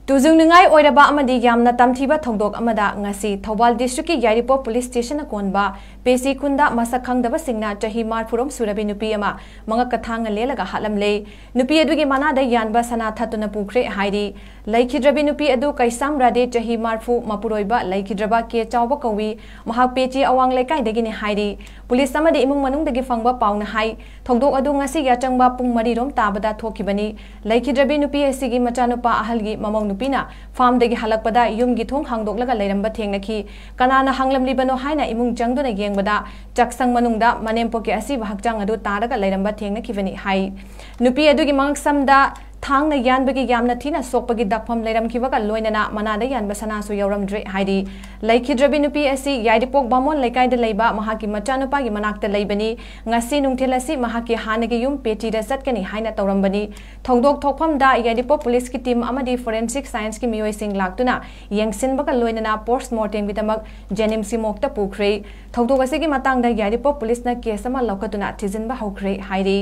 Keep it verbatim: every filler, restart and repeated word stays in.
ꯇꯨꯖꯨꯡꯅꯤꯡꯉꯥꯏ ꯑꯣꯏꯔꯕ ꯑꯃꯗꯤ ꯌꯥꯝꯅ ꯇꯝꯊꯤꯕ ꯊꯧꯗꯣꯛ ꯑꯃꯗ ꯉꯁꯤ ꯊꯧꯕꯥꯜ district ꯀꯤ ꯌꯥꯏꯔꯤꯄꯣꯛ police station ꯅ ꯀꯣꯟꯕ ꯄꯦꯁꯤ ꯈꯨꯟꯗ ꯃꯁꯛ ꯈꯪꯗꯕꯁꯤꯡꯅ ꯆꯍꯤ ꯃꯔꯐꯨꯔꯣꯝ ꯁꯨꯔꯕꯤ ꯅꯨꯄꯤ ꯑꯃ ꯃꯉꯛꯀ ꯊꯥꯡꯅ ꯂꯦꯜꯂꯒ ꯍꯥꯠꯂꯝꯂꯦ꯫ ꯅꯨꯄꯤ ꯑꯗꯨꯒꯤ ꯃꯅꯥꯗ ꯌꯥꯟꯕ ꯁꯅꯥ ꯊꯠꯇꯨꯅ ꯄꯨꯈ꯭ꯔꯦ ꯍꯥꯏꯔꯤ꯫ ꯂꯩꯈꯤꯗ꯭ꯔꯕꯤ ꯅꯨꯄꯤ ꯑꯗꯨ ꯀꯩꯁꯥꯝ ꯔꯥꯙꯦ, ꯆꯍꯤ ꯃꯔꯐꯨ, ꯃꯄꯨꯔꯣꯏꯕ ꯂꯩꯈꯤꯗ꯭ꯔꯕ ꯀꯦ ꯆꯥꯎꯕ ꯀꯧꯏ꯫ ꯃꯍꯥꯛ ꯄꯦꯆꯤ ꯑꯋꯥꯡ ꯂꯩꯀꯥꯏꯗꯒꯤꯅꯤ ꯍꯥꯏꯔꯤ꯫ Police ꯑꯃꯗꯤ ꯏꯃꯨꯡ ꯃꯅꯨꯡꯗꯒꯤ ꯐꯪꯕ ꯄꯥꯎꯅ ꯍꯥꯏ, ꯊꯧꯗꯣꯛ ꯑꯗꯨ ꯉꯁꯤ ꯌꯥꯆꯪꯕ ꯄꯨꯡ ꯃꯔꯤꯔꯣꯝ ꯇꯥꯕꯗ ꯊꯣꯛꯈꯤꯕꯅꯤ꯫ ꯂꯩꯈꯤꯗ꯭ꯔꯕꯤ ꯅꯨꯄꯤ ꯑꯁꯤꯒꯤ ꯃꯆꯥꯅꯨꯄꯥ ꯑꯍꯜꯒꯤ ꯃꯃꯧ ꯅꯨꯄꯤꯅ farm ꯗꯒꯤ ꯍꯜꯂꯛꯄꯗ ꯌꯨꯝꯒꯤ ꯊꯣꯡ ꯍꯥꯡꯗꯣꯛꯂꯒ ꯂꯩꯔꯝꯕ ꯊꯦꯡꯅꯈꯤ꯫ ꯀꯅꯥꯅ ꯍꯥꯡꯂꯝꯂꯤꯕꯅꯣ ꯍꯥꯏꯅ ꯏꯃꯨꯡ ꯆꯪꯗꯨꯅ ꯌꯦꯡꯕꯗ ꯆꯥꯛꯁꯪ ꯃꯅꯨꯡꯗ ꯃꯅꯦꯝꯄꯣꯛꯀꯤ ꯑꯁꯤꯕ ꯍꯛꯆꯥꯡ ꯑꯗꯨ ꯇꯥꯔꯒ ꯂꯩꯔꯝꯕ ꯊꯦꯡꯅꯈꯤꯕꯅꯤ ꯍꯥꯏ꯫ ꯅꯨꯄꯤ ꯑꯗꯨꯒꯤ ꯃꯉꯛꯁꯝꯗ ꯊꯥꯡꯅ ꯌꯥꯟꯕꯒꯤ ꯌꯥꯝꯅ ꯊꯤꯅ ꯁꯣꯛꯄꯒꯤ ꯗꯥꯛꯐꯝ ꯂꯩꯔꯝꯈꯤꯕꯒ ꯂꯣꯏꯅꯅ ꯃꯅꯥꯗ ꯌꯥꯟꯕ ꯁꯅꯥꯁꯨ ꯌꯥꯎꯔꯝꯗ꯭ꯔꯦ ꯍꯥꯏꯔꯤ꯫ ꯂꯩꯈꯤꯗ꯭ꯔꯕꯤ ꯅꯨꯄꯤ ꯑꯁꯤ ꯌꯥꯏꯔꯤꯄꯣꯛ ꯕꯥꯃꯣꯟ ꯂꯩꯀꯥꯏꯗ ꯂꯩꯕ ꯃꯍꯥꯛꯀꯤ ꯃꯆꯥꯅꯨꯄꯥꯒꯤ ꯃꯅꯥꯛꯇ ꯂꯩꯕꯅꯤ꯫ ꯉꯁꯤ ꯅꯨꯡꯊꯤꯜ ꯑꯁꯤ ꯃꯍꯥꯛꯀꯤ ꯍꯥꯟꯅꯒꯤ ꯌꯨꯝ ꯄꯦꯆꯤꯗ ꯆꯠꯀꯅꯤ ꯍꯥꯏꯅ ꯇꯧꯔꯝꯕꯅꯤ꯫ ꯊꯧꯗꯣꯛ ꯊꯣꯛꯐꯝꯗ ꯌꯥꯏꯔꯤꯄꯣꯛ police ꯀꯤ team ꯑꯃꯗꯤ forensic science ꯀꯤ ꯃꯤꯑꯣꯏꯁꯤꯡ ꯂꯥꯛꯇꯨꯅ ꯌꯦꯡꯁꯤꯟꯕꯒ ꯂꯣꯏꯅꯅ post mortem ꯒꯤꯗꯃꯛ JNIMS ꯀꯤ morgue ꯇ ꯄꯨꯈ꯭ꯔꯦ꯫ ꯊꯧꯗꯣꯛ ꯑꯁꯤꯒꯤ ꯃꯇꯥꯡꯗ ꯌꯥꯏꯔꯤꯄꯣꯛ police ꯅ case ꯑꯃ ꯂꯧꯈꯠꯇꯨꯅ ꯊꯤꯖꯤꯟꯕ ꯍꯧꯈ꯭ꯔꯦ ꯍꯥꯏꯔꯤ꯫